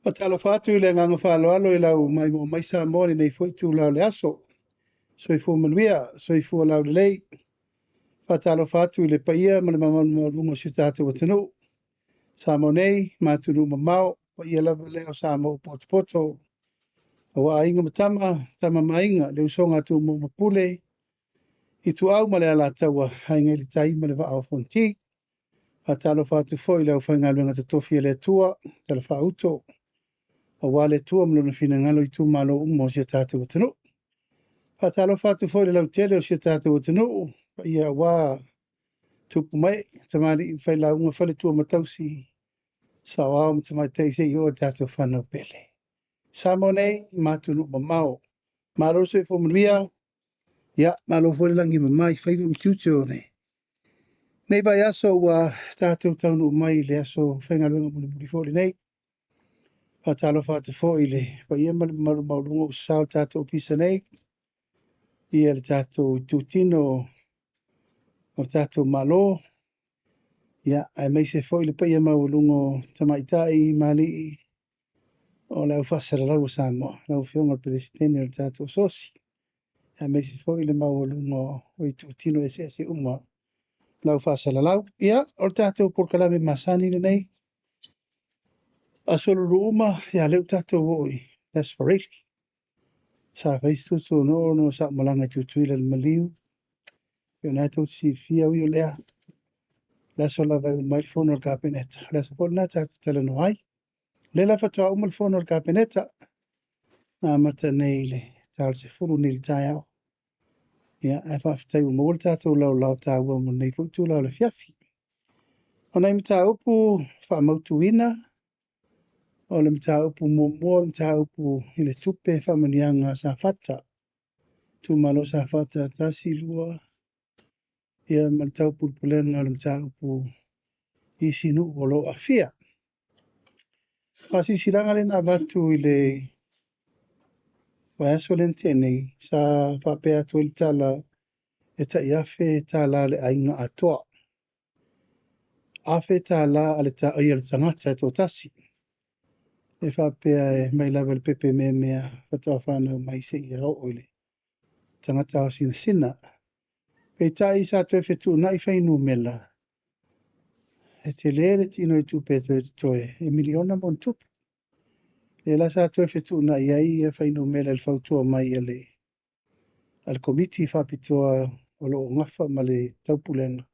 Faatalofa atu i le agaga faaaloalo i lau maimoa mai Samoa i lenei foi itula o le aso. Soifua manuia, soifua laulelei. Faatalofa atu i le paia ma le mamalu maualuga o si o tatou atunuu. Samoa nei ma atunuu mamao, paia lava lea o Samoa ua potopoto. Aua Aiga ma Tama, Tama ma Aiga, le usoga a Tumua ma Pule, Ituau ma le Alataua, Aiga i le Tai ma le Vaa o Fonoti. Faatalofa atu foi i le aufaigaluega totofi a le Atua, talafaauto, aua le Atua ma lona finagalo i itumalo uma o si o tatou atunuu. Faatalofa atu foi i le lautele o si o tatou atunuu, paia aua tupu ma ee, tamalii ma failauga, faletua ma tausi, saoao ma tamaitai seia oo i tatou fanau pele. Samoa nei ma atunuu mamao. Malo le soifua manuia, ia malo foi le lagi e mama i faiva ma tiute o lenei vaiaso ua tatou taunuu mai i le aso faigaluega mulimuli foi lenei. Faatalofa atu foi i le paia ma le mamalu maualuga ua sasao le tatou ofisa nei, ia le tatou itutino o le tatou Malo, ia aemaise foi le paia maualuga o tamaitai ma alii o le au faasalalau a Samoa, lau Afioga i le Peresetene o le tatou Asosi, aemaise foi le maualuga o itutino eseese uma o le au faasalalau. Ia, o le tatou polokalame masani lenei, aso Lulu uma, ia lea ua tatou oo i le Aso Faraile. Sa fai se tuatuanuu ona sa ou malaga i Tutuila i le maliu, o lena tou te silafia, ui o lea, le aso lava e uma ai le fono a le Kapeneta, o le aso foi lena tatou te talanoa ai. O lea la faatoa uma le fono a le Kapeneta, na amata nei i le ta o le 10 nei i le taeao. Ia, ae faafetai ua maua le tatou laolao taua mo lenei foi itula o le afiafi. O nai mataupu faamautuina, o le mataupu muamua o le mataupu i le tupe faamanuiaga a Safata, itumalo Safata 1, 2, ia ma le taupulepulega o le mataupu i isi nuu o lo o aafia. Faasilasilaga lea na avatu i le vaiaso lea na tea nei, sa faapea atu ai le tala e tai $1,000 le aiga atoa. $1,000 a le, ia le tagata e toatasi. E faapea e mai lava i le pepe meamea faatoa fanau mai seia oo i le tagata aosinasina. Peitai sa toe fetuunai fuainumera, e tele le tino i tupe e toe totoe, e miliona ma ona tupu. Lea la sa toe fetuunai ai fuainumera i le fautua mai a le Komiti Faapitoa o lo o gafa ma le taupulega,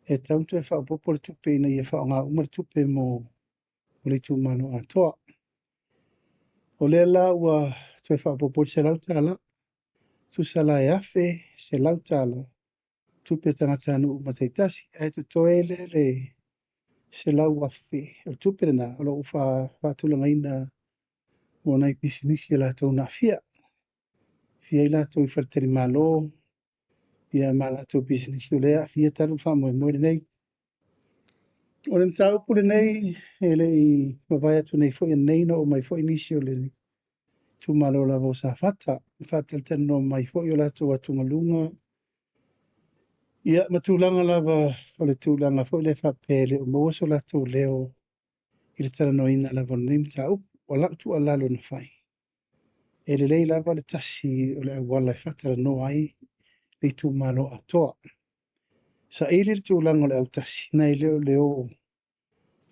e tatau ona toe faaopoopo le tupe ina ia faaaoga uma le tupe mo le itumalo atoa. O lea la ua toe faaopoopo le $100, tusa la e $1,100 tupe tagatanuu uma taitasi, ae totoe lea le $100,000. O le tupe lena o lo o faatulagaina mo nai pisinisi a latou na aafia. Aafia ai latou i faletalimalo, ia ma latou pisinisi o lea e aafia talu le faamoemoe lenei. O le mataupu lenei e le i mavae atu nei foi ananei na oo mai foi nisi o le itumalo lava o Safata, faatalatalanoa mai foi o latou atugaluga, ia ma tulaga lava o le tulaga foi lea faapea e le o maua so latou leo i le talanoaina lava o lenei mataupu. O lau tuualalo na fai, e lelei lava le tasi o le auala e faatalanoa ai le itumalo atoa. Saili le tulaga o le autasi, nai lo le o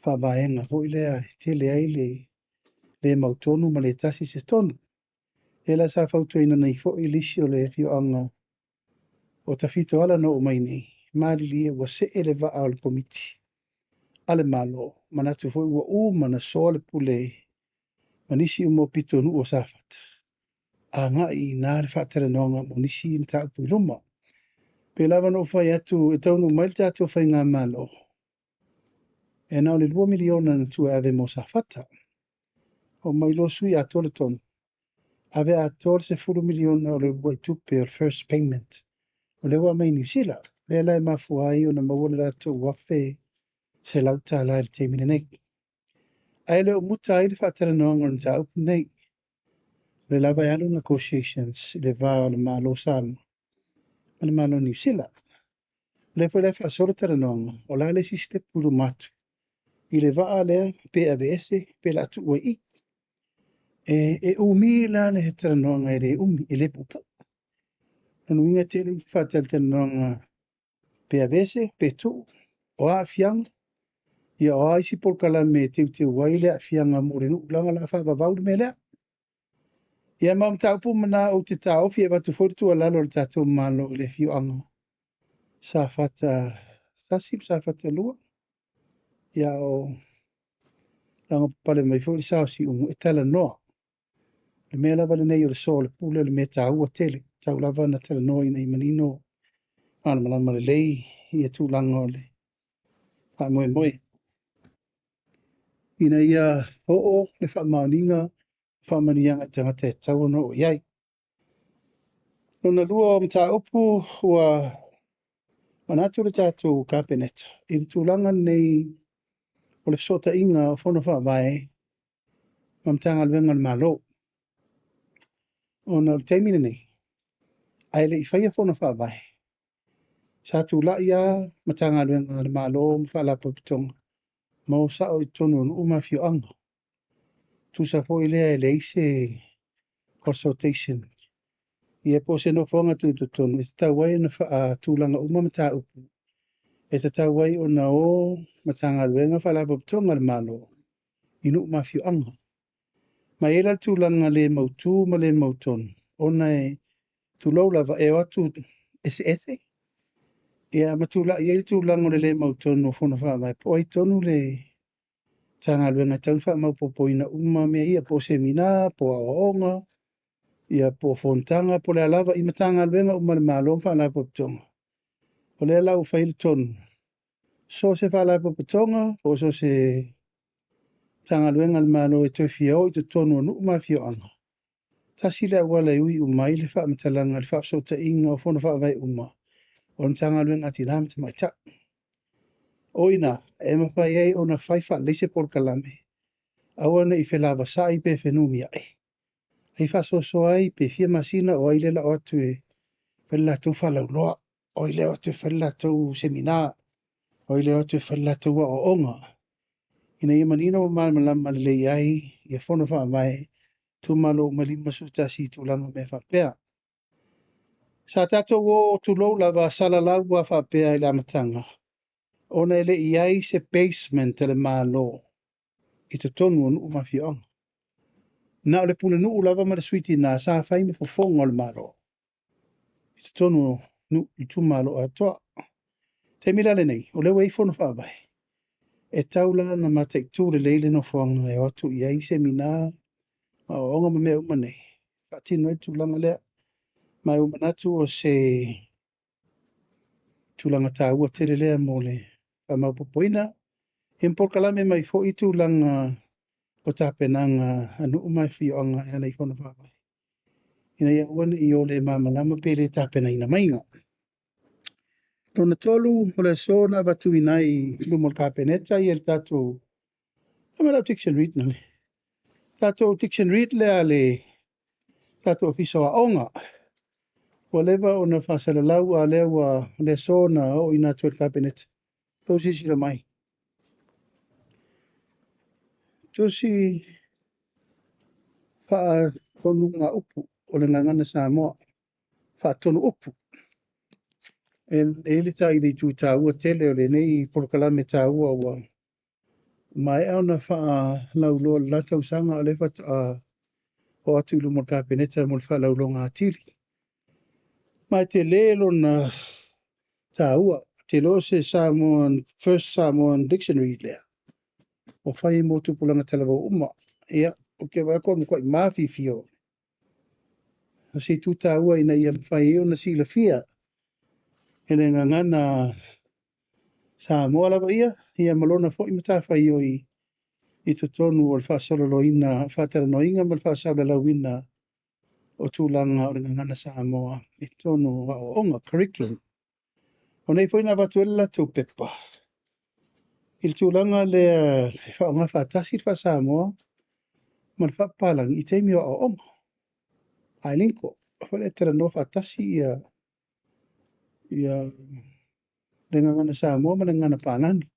faavaega foi lea e tele ai le le mautonu ma le tasi se tonu. Lea la sa fautuaina nei foi le isi o le afioaga o Tafitoala na oo mai nei, malilie ua see le vaa o le Komiti a le Malo, manatu foi ua uma ona soa le pule ma nisi uma o pitonuu o Safata, agai i ina le faatalanoaga mo nisi mataupu i luma. Pei lava ona ou fai atu e taunuu mai le tatou faigamalo, e na o le $2 miliona na tuu e ave mo Safata. Oo mai loa sui atoa le tonu, ave atoa le $10 miliona o le uluai tupe o le first payment, o lea ua aumai i Niu Sila. Lea la e mafua ai ona maua le latou $1,100 i le taimi lenei. Ae le o muta ai le faatalanoaga o le mataupu lenei. O lea lava e alu negotiations i le va o le Malo o Samoa ma le Malo o Niu Sila. O lea foi la e faasolo talanoaga, o le a le isi sitepu i luma atu. i le vaa lea pe aveese pe o le a tuu ai i i. E umi la le talanoaga e le umi, e le puupuu. O lona uiga e tele isi faatalatalanoaga pe aveese pe tuu, o a aafiaga, ia o a isi polokalame e teuteu ai le aafiaga mo le nuu leaga o le a faavavau le mea lea. Ia ma o mataupu ma na ou te taofi e avatu foi le tuualalo a le tatou Malo i le afioaga Safata 1 ma Safata 2, ia o lagopapale mai foi le sa o Siumu e talanoa. O le mea lava lenei o le soa o le pule o le mea taua tele, tau lava ona talanoa ina ia manino malamalama lelei ia tulaga o le faamoemoe. Ina ia oo le faamaoniga faamanuiaga i tagata e tatau ona oo i ai. Lona lua o mataupu ua manatu le tatou Kapeneta i le tulaga lenei o le fesootaiga o Fono Faavae ma Matagaluega a le Malo. Ona o le taimi lenei, ae le i faia Fono Faavae, sa tulai lava Matagaluega a le Malo ma Faalapotopotoga ma o sao i totonu o nuu ma afioaga. Tusa foi lea e leai se consultation, ia po o se nofoaga tutotonu e tatau ai ona faatulaga uma mataupu e tatau ai ona o Matagaluega Faalapotopotoga a le Malo i nuu ma afioaga. Ma e i ai la le tulaga le mautu ma le mautonu, ona e tulou lava, e o atu eseese, ia ma tulai ai le tulaga o le le mautonu o Fono Faavae, po o ai tonu le Matagaluega e tatau ona faamaopoopoina uma mea ia, po o semina, po o aoaoga, ia po o fonotaga, po o le a lava i Matagaluega uma a le Malo ma Faalapotopotoga. O lea la ua fai le tonu, so o se Faalapotopotoga, po o so o se Matagaluega a le Malo e toe fia o i totonu o nuu ma afioaga, tasi le auala e ui uma ai le faamatalaga i le faafesootaiga o Fono Faavae uma o le Matagaluega a Tina ma Tamaitai. O i ina e mafai ai ona fai faalelei se polokalame, aua ne i felavasai pe fenumiai, e faasoasoa ai pe fia masina o ai lea o le a o atu e fai le latou faalauiloa, o ai lea o atu e fai le latou semina, o ai lea o atu e fai le latou aoaoga, ina ia manino ma malamalama lelei ai ia Fono Faavae itumalo uma e 51 i tulaga o mea faapea. Sa tatou o tulou lava salalau lava faapea i le amataga, ona e le i i ai se basement a le Malo i totonu o nuu ma afioaga. Na o le pulenuu lava ma le sui tina sa fai ma fofoga o le Malo i totonu o nuu itumalo atoa. Taimi la lenei, o lea ua i ai Fono Faavae, e tau la ona mataitu lelei le nofoaga e o atu i ai semina, aoaoga ma mea uma nei, faatino ai le tulaga lea. Ma ua manatu o se tulaga taua tele lea mo le faamaopoopoina. Ia ma polokalame mai foi tulaga o tapenaga a nuu ma afioaga e ala i Fono Faavae, ina ia aua ne i o le malamalama pe le tapenaina maiga. Lona tolu, o le aso na avatuina ai i luma o le Kapeneta ia le tatou dictionary le tatou dictionary lea a le tatou Ofisa o Aoga. Ua leva ona faasalalau, a o lea ua le aso na ooina atu ai le Kapeneta. Tou silasila mai. Tusi faatonuga upu o le Gagana Samoa, faatonu upu. E i ai le tai le itu taua tele o lenei polokalame taua ua maea ona faalauiloa le la tausaga, o lea faatoa oo atu i luma o le Kapeneta mo le faalauiloga atili. Ma e tele lona taua, te iloa o se Samoan, first Samoan dictionary lea, ua fai mo tupulaga talavou uma. Ia, ou te vaai atu o le matuai mafiafia o se itu taua ina ia mafai ai ona silafia e le gagana Samoa lava ia, ia ma lona foi matafaioi i totonu o le faasololoina, faatalanoaina ma le faasalalauina o tulaga o le gagana Samoa i totonu o aoaoga, curriculum. O nei foi na avatu ai le latou pepa i le tulaga lea e faaaoga faatasi le faa-Samoa ma le faapapalagi i taimi o aoaoga. Bilingual, foi lea e talanoa faatasi ia le gagana Samoa ma le gagana palagi.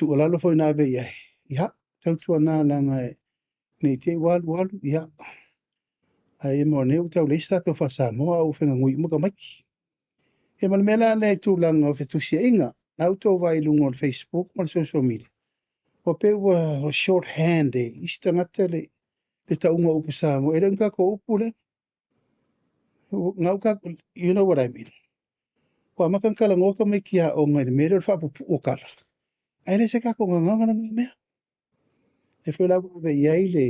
Tuualalo foi na ave i ai, ia, tautuana leaga ne i te i ua alu alu, ia, ae mo nei ua tau leai se tatou faa-Samoa a ua fegagui uma tamaiti. Ia ma le mea la lea i tulaga o fetusiaiga, na outou vaai i luga o le Facebook ma le social media, ua pei ua shorthand e isi tagata le tauga o upu Samoa. E le o ni tatou upu lea. You know what I mean. Ua amata ona talanoa tamaiti aoga i le mea lea o le faapupuu o tala, ae le o se tatou gagana lena mea. E foi la ua ave i ai le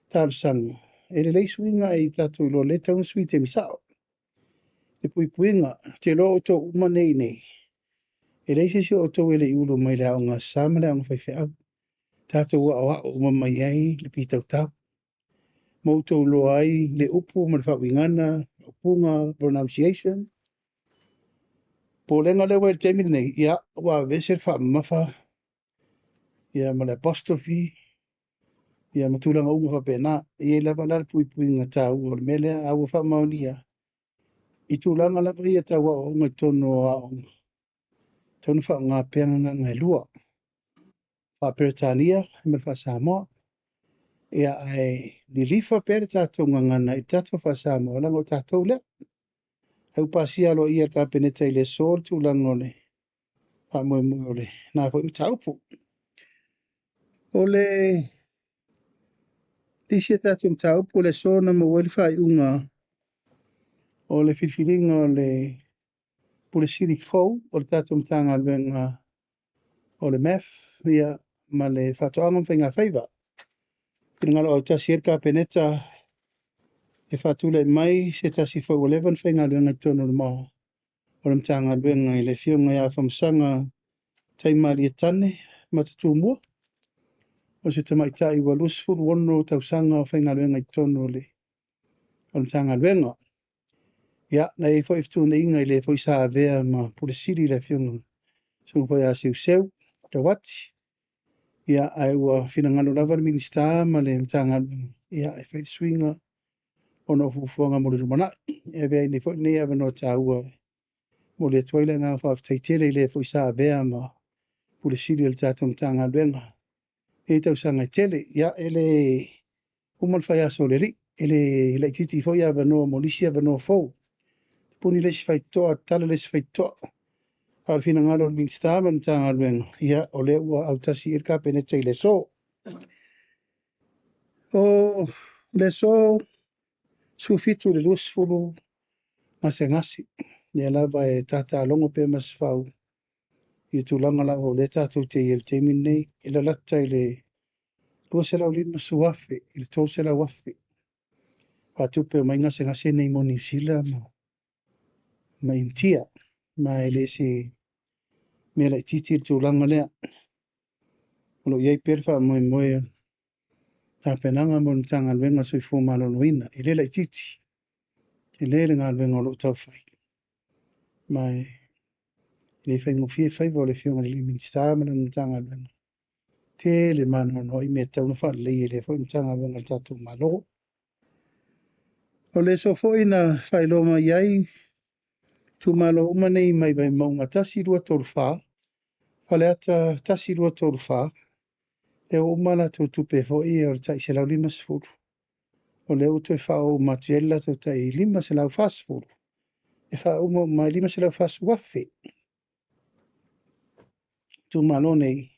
talosaga, e lelei suiga ae tatou iloa lelei e tatau ona sui i taimi sao. Le puipuiga, ou te iloa o outou uma nei i inei, e leai se isi o outou e le i ulu mai le aoga Sa ma le aoga faifeau. Tatou aoao uma mai ai le pitautau, ma outou iloa ai le upu ma le faauigaga, upuga, pronunciation. Popolega lea ua i le taimi lenei, ia, ua aveese le faamamafa, ia, ma le apostrophe, ia, ma tulaga uma faapena. E i ai lava la le puipuiga taua o le mea lea, a ua faamaonia i tulaga lava ia tau aoaoga i totonu o aoga, tatau ona faaaoga pea gagana e lua, faa-Peretania ma le faa-Samoa. Ia, ae lilifa pea le tatou gagana i le tatou faa-Samoa, leaga o tatou lea. Ae ua pasia aloaia e le Kapeneta i le aso le tulaga o le faamoemoe o lena foi mataupu. O le isi a tatou mataupu o le aso na maua ai le faaiuga o le filifiliga o le Pule Sili fou o le tatou Matagaluega o le MAF, ia, ma le Faatoaga ma Faigafaiva. Finagalo autasi ai le Kapeneta e faatulai mai se tasi foi ua leva ona faigaluega i totonu o le Matagaluega i le Afioga ia Afamasaga Taimalie Tane Matatumua, o se tamaitai ua 26 tausaga o faigaluega i totonu o le Matagaluega. Ia, na i ai foi fetuunaiga i le foi sa avea ma Pule Sili le Afioga Susuga foi ia Seuseu Lauati, ia, ae ua finagalo lava le Minisita ma le Matagaluega, ia, e fai le suiga ona o fuafuaga mo le lumanai. E avea ai nei foi lenei avanoa taua e momoli atu ai le agaga faafetai tele i le foi sa avea ma Pule Sili o le tatou Matagaluega i tausaga e tele. Ia, e le uma le faiaso o le alii, e le laitiiti foi avanoa mo nisi avanoa fou. Puni le isi faitotoa, tatala le isi faitotoa. A o le finagalo o le Minisita ma le Matagaluega, ia, o lea ua autasi i le Kapeneta i le aso. O le aso 17 i le 20 gasegase, lea lava e tatalogo pea Masefau i tulaga lava o lea tatou te i ai i le taimi lenei, e lalata i le 250,000 i le 300,000 faatupe mai gasegase nei mo Niu Sila ma Initia, ma e le se mea laitiiti le tulaga lea. O lo o i ai pea le faamoemoe o tapenaga mo le Matagaluega o le Soifua Maloloina. E le laitiiti, e le le galuega o lo o taufai, ma e le faigofie faiva o le Afioga i le Minisita ma lana Matagaluega. Tele maanoanoa i mea e tatau ona faaleleia i lea foi Matagaluega a le tatou Malo. O le aso foi na faailoa mai ai itumalo uma nei mai Vaimauga 1, 2, 3, 4, Faleata 1, 2, 3, 4, lea ua uma latou tupe foi o le tai 150, o lea ua toe faaoo atu i ai le latou tai 540, e faauma uma ai 540,000. Itumalo nei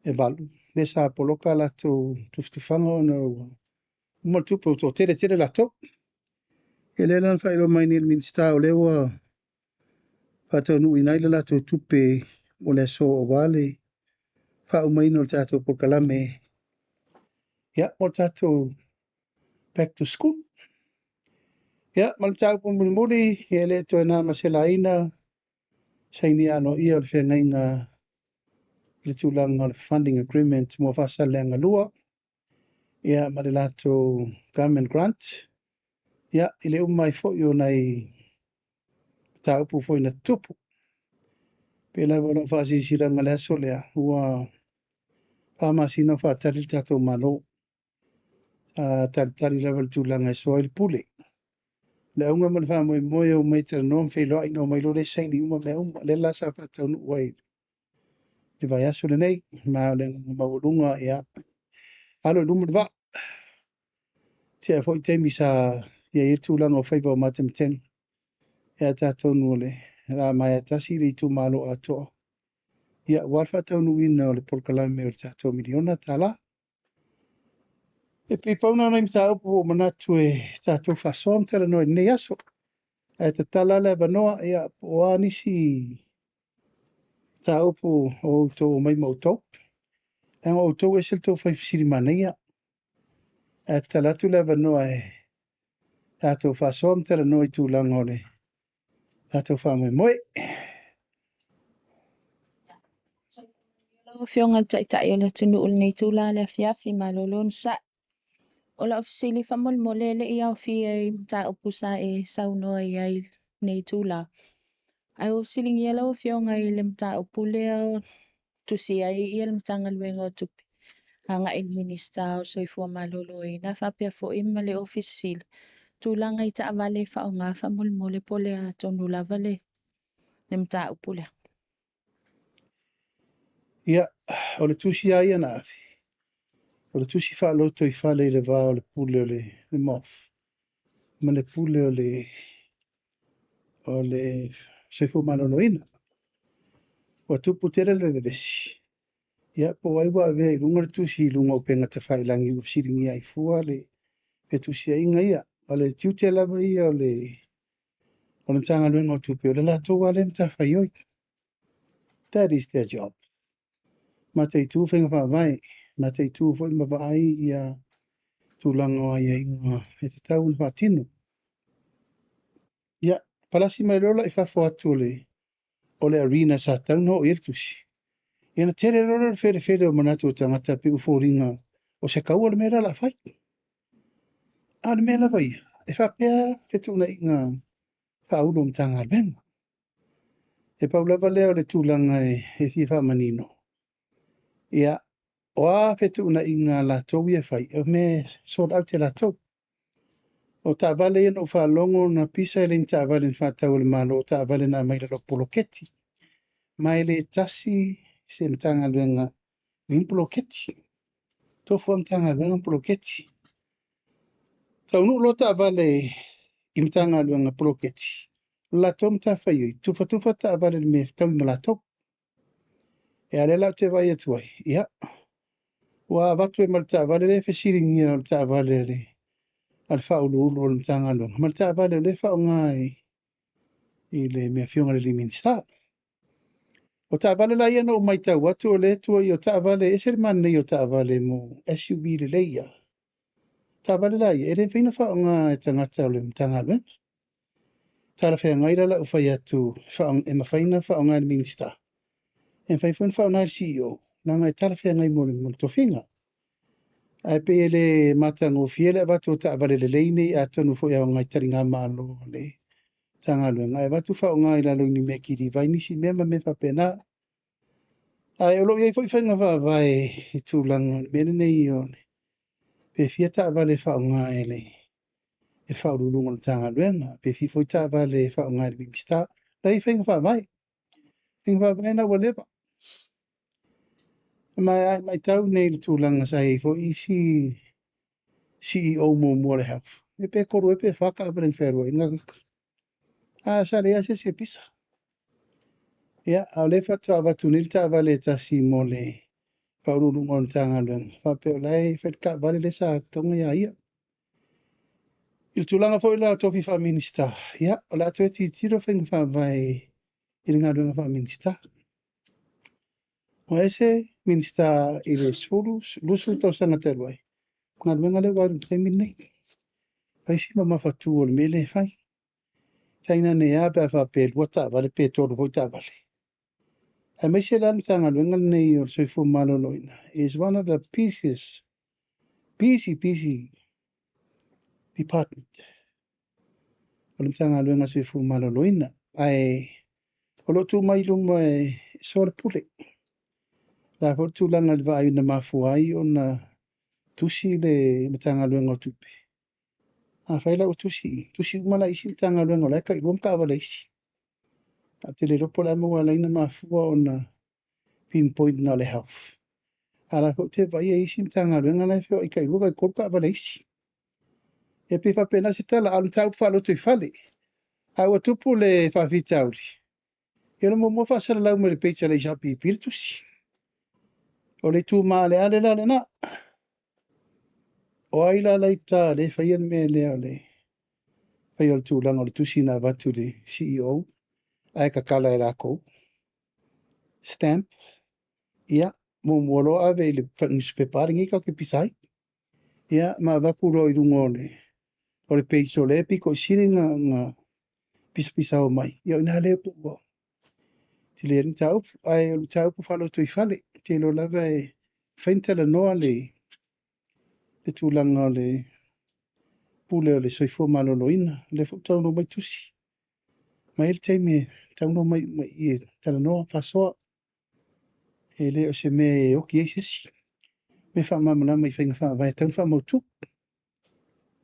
e 8, lea sa poloka latou tufatufaga ona ua uma le tupe ua toatele tele latou. Ia lea la na faailoa mai nei e le Minisita o lea ua faataunuuina ai le latou tupe mo le aso aua le faaumaina o le tatou polokalame, ia, mo le tatou back to school. Ia, ma le mataupu mulimuli, e le toe na ma se laina, sainia aloaia o le feagaiga i le tulaga o le funding agreement mo Faasaleleaga 2, ia, ma le latou government grant, ia, i le uma ai foi o nai mataupu foi na tutupu. Pe lava o lau faasilasilaga i le aso lea, ua 4 masina o faatali le tatou Malo. Talitali lava le tulaga e soa ai le pule. Le auga ma le faamoemoe o mai talanoa ma feiloai na omai loa le saini uma mea uma. Lea la sa faataunuu ai le vaiaso lenei, ma o le agaga maualuga ia alo i luma le vaa. Tea foi taimi sa i ai le tulaga o faiva o matematega, ia tatonu o le a maea tasi le itumalo atoa, ia aua le faataunuuina o le polokalame o le tatou miliona tala. E pei pau na o nai mataupu ua ou manatu e tatou faasoa ma talanoa i lenei aso. Ae tatala le avanoa, ia, po o a nisi mataupu o outou omai ma outou. Leaga o outou e ese le tou fai fesili manaia. Ae tatala atu le avanoa e tatou faasoa ma talanoa i tulaga o le tatou faamoemoe. Lau Afioga i le Taitai o le atunuu i lenei itula i le afiafi, malo le onosai. O lau fesili faamolemole e le i aofia i mataupu sa e saunoa i ai i lenei itula. Ae ua fesiligia lau Afioga i le mataupu lea tusi ai le Matagaluega o Tupe agai i le Minisita o le Soifua Maloloina faapea foi ma le Ofisa Sili, tulaga i taavale e faaaoga faamolemole po o le a tonu lava le mataupu lea. Ia, o le tusi lava ia na ave, o le tusi faalotoifale i le va o le pule o le MOF ma le pule o le Soifua Maloloina. Ua tupu tele le vevesi, ia po o ai ua avea i luga le tusi i luga o upega tafailagi ua fesiligia ai fua le fetusiaiga ia. O le tiute lava ia o le Matagaluega o Tupe, o le latou lava lea matafaioi. That is their job. Mataitu faiga faavae, mataitu foi ma vaai ia tulaga o aiaiga e tatau ona faatino. Ia, palasi mai loa la i fafo atu o le arena sa tatau ona oo i ai le tusi. Ia na tele loa le felefele o manatu o tagata pe ua foliga o se kaua le mea la o le a fai. A o le mea lava ia, e faapea fetuunaiga faaulu o Matagaluega. E pau lava lea o le tulaga e fia faamanino. Ia, o a fetuunaiga a latou ia e fai, o mea e sort out e latou. O taavale ia na ou faalogo na pisa e le ni taavale na faatau e le Malo, o taavale na aumai lalo o poloketi. Ma e le tasi se Matagaluega i ni poloketi. Tofu lava Matagaluega ma poloketi. Taunuu loa taavale i Matagaluega poloketi, o le latou matafaioi, tufatufa taavale i le mea e fetaui ma latou. E a lea la ou te vaai atu ai, ia, ua avatu ai ma le taavale lea e fesiligia o le taavale a le faauluulu o le Matagaluega, ma le taavale o lea e faaaoga i le afioga i le Minisita. O taavale la ia na ou matau atu o lea tua i o taavale, e ese le manaia o taavale mo SUV lelei ia. Taavale la ia, e le mafai ona faaaoga e tagata o le Matagaluega. Talafeagai la lau fai atu e mafai ona faaaoga e le Minisita, e mafai foi ona faaaoga e le CEO, leaga e talafeagai mo le tofiga. Ae pei e le matagofie le avatu o taavale lelei nei atonu foi e aoga i taligamalo a le Matagaluega, ae avatu faaaoga i lalo i ni mea kiliva ai nisi mea ma mea faapena. Ae o lo o i ai foi faiga faavae i tulaga o le mea lenei o le pe fia taavale e faaaoga e le Faauluuluga o le Matagaluega, pe fia foi taavale e faaaoga e le Minisita. La e i ai faiga faavae. Faiga faavae na ua leva. Ma e matau nei i le tulaga sa i ai foi isi CEO muamua o le Health, e pe 3 ea pe 4 taavale na fealuai ai. A sa leai lava se isi e pisa. Ia, a o lea faatoa avatu nei le taavale e tasi mo le Faauluuluga o le Matagaluega, faapea o la e fai le taavale lea sa toga ia ia. I le tulaga foi la o tofi faa-Minisita, ia, o le a toe tilotilo faiga faavae i le galuega faa-Minisita. Ua ese Minisita i le 10, 20 tausaga talu ai, galuega lea ua alu i le taimi lenei. Fai si mamafatu o le mea lea e fai. Tainane lava pe a faapea e 2 taavale pe 3 foi taavale. Aemaise la le Matagaluega lenei o le Soifua Maloloina is one of the busiest, busy, busy department o le Matagaluega o le Soifua Maloloina. Ae o lo o tuu mai i luma e soa le pule. La foi le tulaga i le vaai na mafua ai ona tusi le Matagaluega o Tupe. Afai la ua tusi, tusi uma la isi Matagaluega o la e tailua ma taavale a isi. Ae ou te le iloa po o le a le mea ua ala ai ona mafua ona Pinpoint na o le health. A o la foi ou te vaai e i ai isi Matagaluega la e feoai tailua taitolu taavale a isi. E pei e faapena se tala, a o le mataupu faalotoifale. A ua tupu le faafitauli, ia o le muamua faasalalau mai i le page a le HRPP le tusi. O le itu maaleale la lena. O ai la la i uta lea e faia le mea lea o le faia o le tulaga o le tusi na avatu i le CEO ae tatala e latou. Stamp, ia, muamua loa ave i le nusipepa a lenei tatou te pisa ai. Ia, ma avatu loa i luga o le page o lea e pito i sili ona pisapisao mai, ia o i ina lea pei ua tele ai le mataupu. Ae o le mataupu faalotoifale, ou te iloa lava e mafai ona talanoa le tulaga o le pule o le soifua maloloina, o lea foi ua taunuu mai tusi. Ma e i ai le taimi e tatau ona omai uma i i e talanoa, faasoa. E le o se mea e oti ai se isi. Mea faamalamalama i faiga faavae e tatau ona faamautu.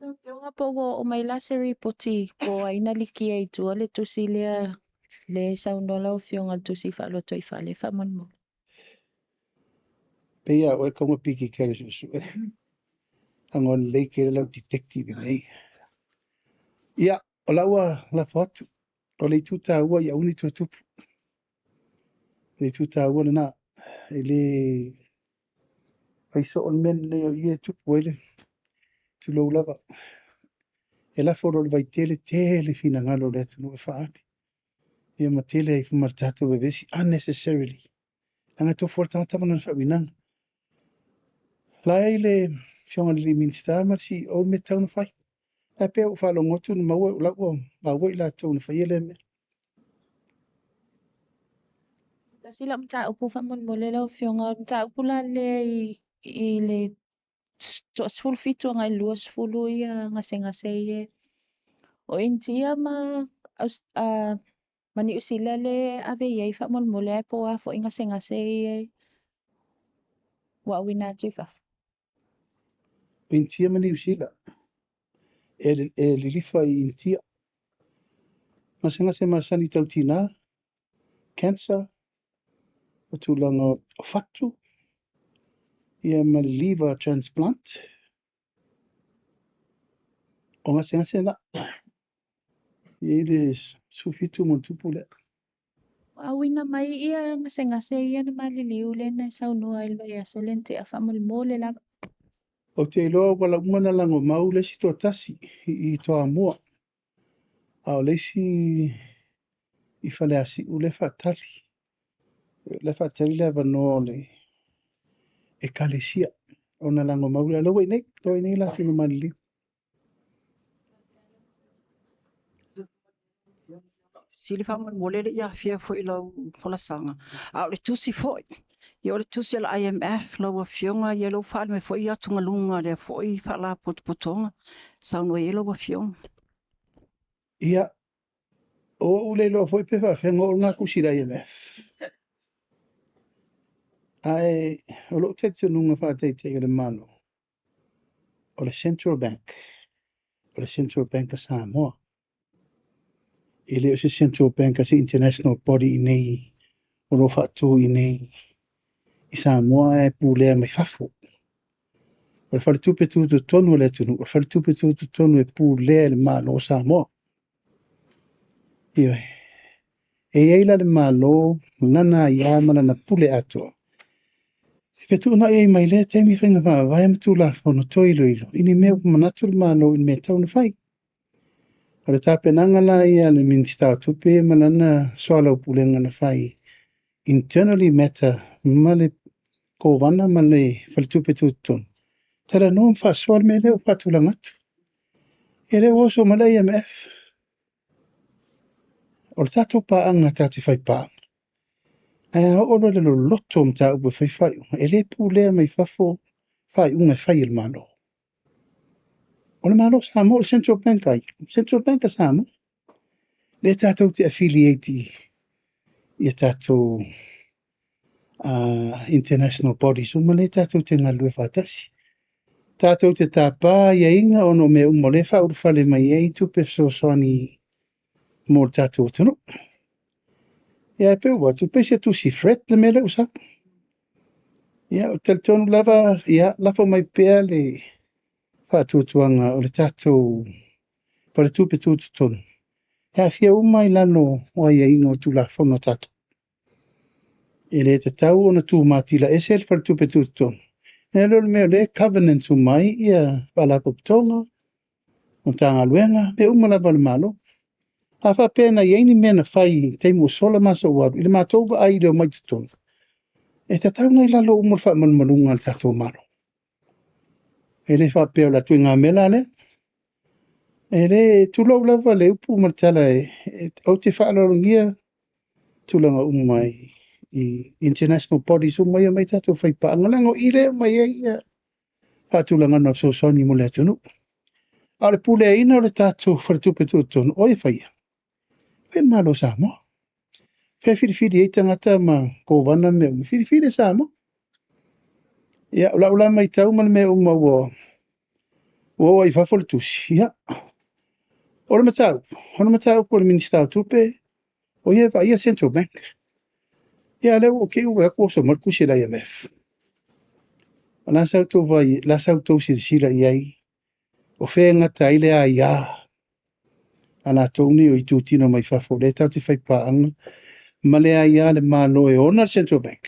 Lau Afioga po ua oo mai la se ripoti po o ai na likia i tua le tusi lea lea e saunoa lau Afioga i le tusi faalotoifale faamolemole. Pei lava o oe e tatau ona piki i suesue. Leaga o lelei tele lau detective i mea ia. Ia, o la ua lafo atu. O le itu taua ia aua ne i toe tupu. O le itu taua lena. E le fai soo le mea lenei o i e tupu ai le tulou lava. E lafo loa i le vaitele, tele finagalo o le atunuu e faaali. Ia ma tele ai ma le tatou vevesi unnecessarily. Leaga e tofu lava le tagata ma lana faauigaga. La e i le Afioga i le Minisita ma le CEO le mea e tatau ona fai. Ae pei ua ou faalogo atu na maua, o la ua maua i latou na faia lea mea. Tasi lau mataupu faamolemole lau Afioga, o le mataupu la lea i le 17 agai i le 20 ia gasegase ia. O Initia ma Niu Sila lea e ave i ai faamolemole ae po o a foi gasegase ia ua auina atu i fafo. O Initia ma Niu Sila, e lilifa i Initia. Gasegase masani tau tina, cancer, o tulaga o fatu, ia ma le liver transplant. O gasegase na. E i ai le 17 ma ona tupu lea. Ua auina mai ia gasegase ia na maliliu lea na e saunoa i le vaiaso lea na tea faamolemole lava. Ou te iloa ua uma ona lagomau le isi toatasi i Toamua, a o le isi i Faleasiu lea e faatali. O la e faatali le avanoa o le ekalesia ona lagomau lea. O la ua i inei, la ua i inei latou na maliliu. Sili faamolemole le i afea foi i lau folasaga, a o le tusi foi. Ia o le tusi a le IMF lau Afioga, ia lou faaali mai foi atugaluga lea foi faalapotopotoga. Saunoa i ai lau Afioga. Ia, o ou le iloa foi pe faafefea ona oo lena tusi i le IMF. Ae o lou talitonuga faataitai o le Malo, o le Central Bank, o le Central Bank a Samoa. E le o se Central Bank a se international body i nei o lo o faatu i nei i Samoa e pulea mai fafo. O le faletupe tutotonu o le atunuu, o le faletupe tutotonu e pulea e le Malo o Samoa. Ioe. E i ai la le Malo, lana aia ma lana pule atoa. E fetuunai ai mai lea taimi faiga faavae ma tulafono toe iloilo i ni mea ua manatu le Malo i le mea e tatau ona fai. O le tapenaga la ia a le Minisita o Tupe ma lana soalaupulega na fai internally matter ma le Kovana ma le Faletupe Tutotonu, talanoa ma faasoa le mea lea ua faatulaga atu. Ia lea ua oso mai le IMF. O le tatou paaga tatou te fai paaga. Ae a oo loa i le loloto o mataupu e fai faaiuga, e le pulea mai fafo faaiuga e fai e le Malo. O le Malo o Samoa, o le Central Bank ai, Central Bank a Samoa. Lea tatou te affiliate i tatou international bodies uma lea tatou te galulue faatasi. Tatou te tapa aiaiga ona o mea uma o lea e faaulufale mai ai tupe fesoasoani mo le tatou atunuu. Ia e pei ua atu pei se tusi threat le mea lea ua sau. Ia, ou te talitonu lava, ia, lafo mai pea le faatuatuaga o le tatou faletupe tutotonu e aafia uma i lalo o aiaiga o Tulafono a tatou. E le tatau ona tumatila ese le faletupe tutotonu, nai lo le mea o lea e covenant uma ai ia Faalapotopotoga, Matagaluega, mea uma lava a le Malo. A faapea na i ai ni mea na fai i taimi ua sola ma aso ua alu, i le matou vaai i le omai i totonu, e tatau ona i lalo uma o le faamalumaluga a le tatou Malo. E le faapea o le atu ituaiga mea la lea. E le, tulou lava le upu ma le tala, ou te faaaloalogia tulaga uma i international bodies uma ia omai tatou faipaaga, leaga o i lea e aumai ai ia faatulagaga o fesoasoani mo le atunuu. A o le puleaina o le tatou faletupe tutotonu, o ai e faia? E fai e le Malo o Samoa. Fea e filifili ai tagata ma kovana ma mea uma? E filifili e Samoa. Ia, o lau la matau ma le mea uma ua oo ai i fafo le tusi, ia, o le mataupu, o le mataupu a le Minisita o Tupe, o ia e vaaia Central Bank. Ia, a o lea ua te i ua vaai atu ua oso mai le tusi a le IMF. O le a sa outou vaai, o le a sa outou silasila i ai, o fea e gata ai le aia a latou nei o itutino mai fafo o lea tatou te faipaaga ma le aia a le Malo e ona le Central Bank?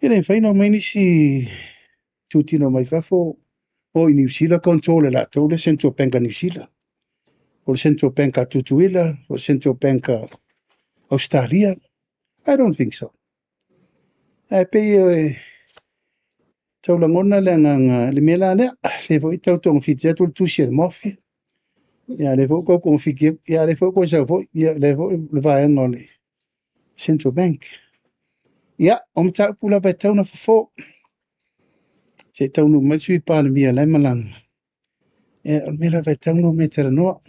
E le mafai ona omai nisi itutino mai fafo o i Niu Sila control e latou le Central Bank a Niu Sila, o le Central Bank a Tutuila, o le Central Bank a Ausetalia. I don't think so. Ae pei e tau lagona le agaga, le mea la lea, lea foi tau togafiti atu le tusi a le Mafia. Ia, lea foi ua tau togafiti atu, ia, lea foi ua toe sau foi, ia, lea foi le vaega o le Central Bank. Ia, o mataupu lava e tau na fofo. Se i taunuu mai le Sui Palemia la e malaga. Ia, o le mea lava e tau na omai e talanoa.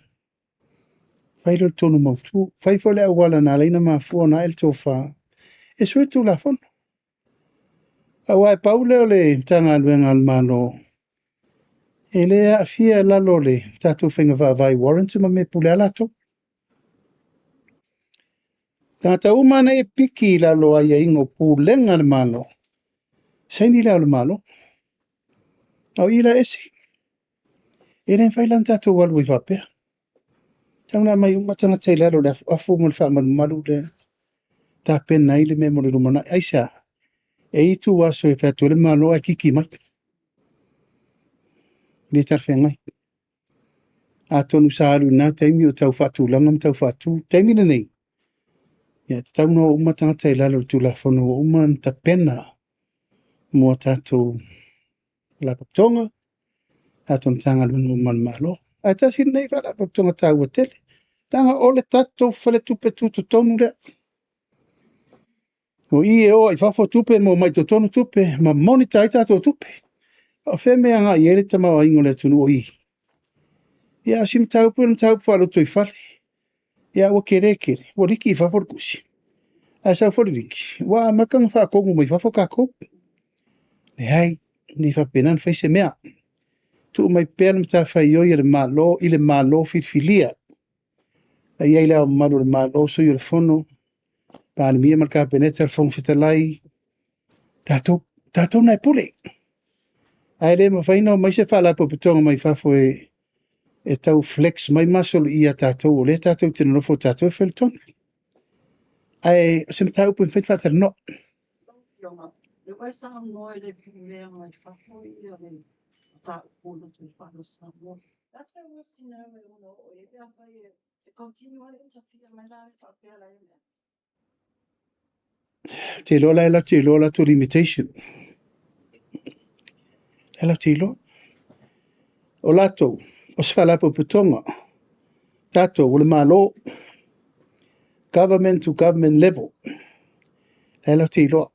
Fai lea o le tonu mautu. Fai foi le auala na ala ai ona mafua ona ae le tofa e sui le Tulafono. Aua e pau lea o le Matagaluega a le Malo e le aafia i lalo o le tatou faiga faavae warrant ma mea e pule lava latou. Tagata uma nei e piki i lalo o aiaiga o pulega a le Malo, saini le Ao o le Malo. A o i la ese. E le mafai la ona tatou alu ai faapea. Tau ona aumai uma tagata i lalo o le afuafu ma le faamalumalu lea tapena ai le mea mo le lumanai. Aisea? E i ai ituaso e fai atu ai le Malo ae kiki mai. E le talafeagai. Atonu sa alu i lena taimi o tau faatulaga ma tau faatu. Taimi lenei, ia, e tatau ona o uma tagata i lalo o le Tulafono ua uma ona tapena mo a tatou Faalapotopotoga, tatou Matagaluega uma a le Malo. Ae tasi lenei Faalapotopotoga taua tele, leaga o le tatou faletupe tutotonu lea. O i e o ai i fafo tupe ma omai i totonu tupe ma monitor ai tatou tupe. A o fea mea e agai i ai le tamaoaiga o le atunuu o i? Ia, a o si mataupu o le mataupu faalotoifale. Ia, ua tele tele, ua liki i fafo le tusi. Ae sau foi le liki, ua amata ona faatonu mai fafo tatou. Leai, ne i faapena ona fai se mea. Tuu mai pea le matafaioi a le Malo i le Malo filifilia. A i ai le Ao Mamalu o le Malo, Sui o le Fono, Palemia ma le Kapeneta, le Fofoga Fetalai, tatou, tatou na e pule. Ae le mafai ona omai se faalapotopotoga mai fafo e tau flex mai masolii ia tatou, o lea tatou te nonofo tatou e fai le tonu. Ae o se mataupu e mafai ona faatalanoa. Lau Afioga, lea ua e saunoa i le pulea mai fafo ia le mataupu o lotoifale o Samoa. O le a se worst scenario e ono oo i ai pe afai e continue lava le interfere mai la faapea la i mea? Ou te iloa la e latou te iloa latou limitation. E latou te iloa. O latou, o se faalapotopotoga, tatou o le Malo, government to government level. E latou te iloa.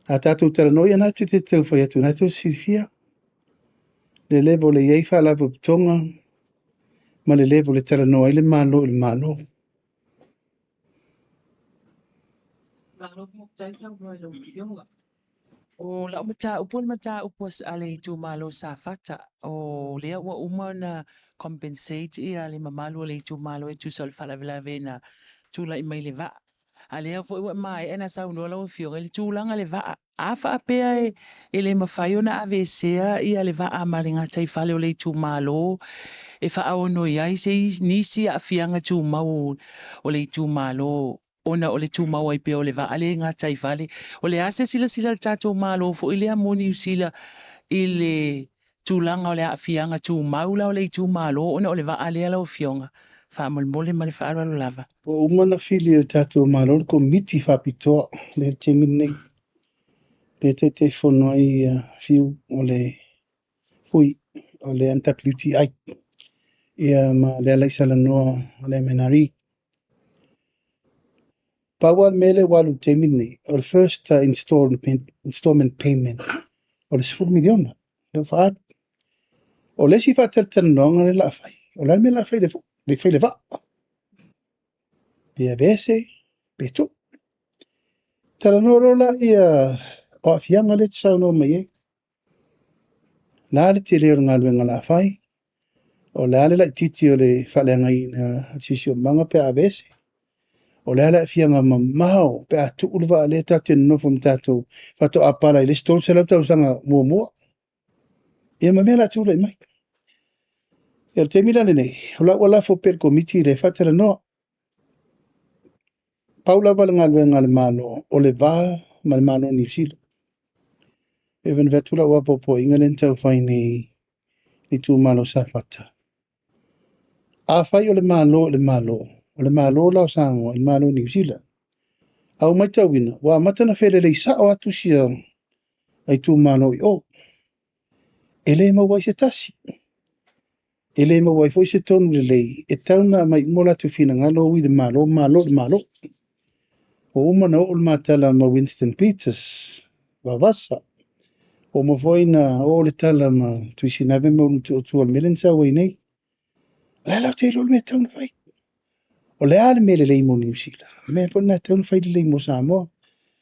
A tatou talanoa, ia na te tau fai atu, na te silafia le level e i ai faalapotopotoga ma le level e talanoa ai le Malo i le Malo. Malo faafetai saunoa i lau Afioga. O lau mataupu o le mataupu a le itumalo o Safata, o lea ua uma ona compensate ia le mamalu o le itumalo e tusa o le faalavelave na tulai mai le vaa. A lea foi ua maea ona saunoa lau Afioga i le tulaga le vaa. A faapea e le mafai ona aveesea ia le vaa ma le gataifale o le itumalo e faaono i ai se nisi aafiaga tumau o le itumalo ona o le tumau ai pea o le vaa lea i gataifale. O le a se silasila a le tatou Malo foi lea mo Niu Sila i le tulaga o le aafiaga tumau la o le itumalo ona o le vaa lea lau Afioga? Faamolemole ma le faaaloalo lava. Ua uma ona fili e le tatou Malo le Komiti Faapitoa lea i le taimi lenei, lea e Taitaifono ai Fiu o le Fui o le MWTI, ia ma Lealaisalanoa o le MNRE. Pau lava le mea lea ua alu i le taimi lenei, o le first installment payment o le $10 miliona lea ua faaalu. O le isi faatalatalanoaga lea o le a fai, o le a le mea o le a fai i le vaa? Pe aveese, pe tuu. Talanoa loa laia o aafiaga lea e te saunoa mai ai. O le a le tele o le galuega o le a fai? O le a le laitiiti o le faaleagaina o le siosiomaga pe a aveese? O le a le aafiaga mamao pe a tuu le vaa lea tatou te nonofo ma tatou faatoa pala i le isi 300 tausaga muamua? Ia ma mea o le a tulai mai. Ia o le taimi la lenei, o la ua lafo pea i le Komiti lea e faatalanoa. Pau lava le galuega a le Malo, o le va ma le Malo o Niu Sila. E pei ona avatu lau apoapoaiga lea na taufai nei i le itumalo o Safata. Afai o le Malo i le Malo, o le Malo la o Samoa i le Malo o Niu Sila. A ua matauina, ua amata ona felelei sao atu sia itumalo i o. E le maua ai se tasi. E le maua ai foi se tonu lelei e tatau ona aumai uma o latou finagalo ui i le Malo, Malo i le Malo. Ua uma ona oo le ma tala ma Winston Peters, Vaovasa. Ua uma foi ona oo le tala ma Tuisinave ma Ulumotootua o le mea lea na sau ai nei. O le a la ou te iloa le mea e tatau ona fai? O le a le mea lelei mo Niu Sila? O le mea foi lena e tatau ona fai lelei mo Samoa.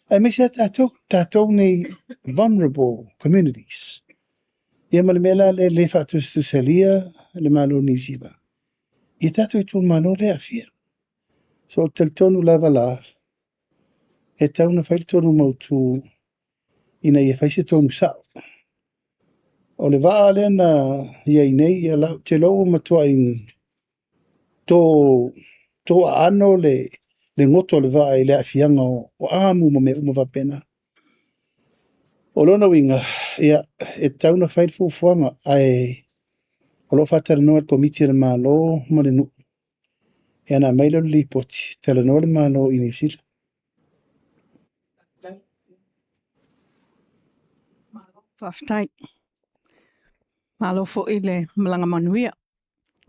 Aemaise lava tatou, tatou nei vulnerable communities. Ia ma le mea la lea e le faatusatusalia le Malo o Niu Sila i tatou itumalo lea e aafia. So ou te talitonu lava la, e tatau ona fai le tonu mautu ina ia fai se tonu sao. O le vaa lea na i ai nei, ia la, ou te iloa ua matuai to aano le goto o le vaa i le aafiaga o amu ma mea uma faapena. O lona uiga, ia, e tatau ona fai le fuafuaga, ae o lo o faatalanoa e le Komiti a le Malo ma le nuu. Ia ona aumai lea o le lipoti, talanoa le Malo i Niu Sila. Faafetai. Malo foi le malaga manuia.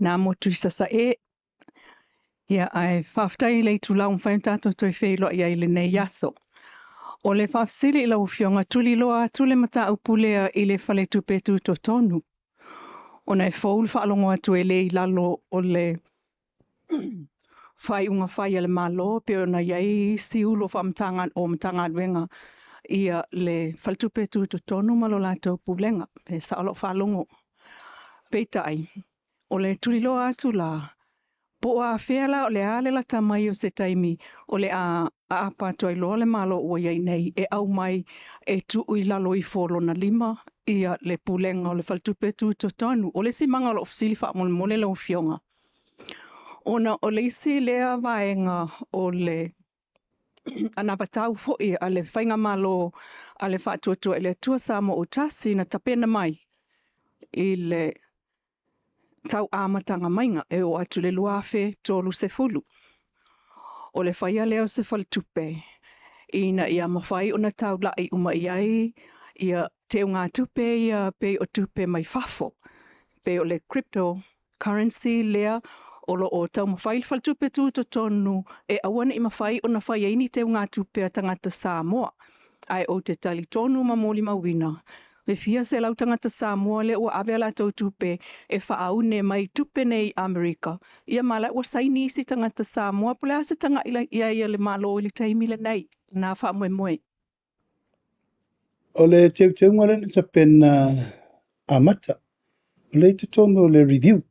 Nā motu i Sasae. Ia, ae faafetai i le itula ua mafai ona tatou toe feiloai ai i lenei aso. O le faafesili i lau Afioga, tuliloa atu le mataupu lea i le faletupe tutotonu. Ona e fou le faalogo atu e le i lalo o le faaiuga fai a le Malo pe ona i ai isi ulu o Matagaluega ia le faletupe tutotonu ma lo latou pulega. E sao lau faalogo. Peitai, o le tuliloa atu la, po o afea la o le a le lata mai o se taimi o le a aapa atu ai loa le Malo ua i ai nei e aumai e tuu i lalo ifo o lona lima ia le pulega o le faletupe tutotonu. O le isi maga o loo fesili faamolemole lau Afioga, ona o le isi lea vaega o le anavatau foi a le Faigamalo a le Faatuatua i le Atua Samoa ua tasi na tapena mai i le tau amataga maiga e oo atu i le 2030. O le faia lea o se faletupe ina ia mafai ona taulai uma i ai ia teugatupe ia pei o tupe mai fafo, pei o le crypto currency lea o lo o taumafai le faletupe tutotonu e aua ne i mafai ona fai ai ni teugatupe a tagata Samoa. Ae ou te talitonu ma molimauina, le fia selau tagata Samoa lea ua ave a latou tupe e faaune mai tupe nei i Amerika. Ia ma la ua saini isi tagata Samoa, po o le a se tagai i ai a le Malo i le taimi lenei, na faamoemoe. O le teuteuga lea na tapena amata, o lea i totonu o le review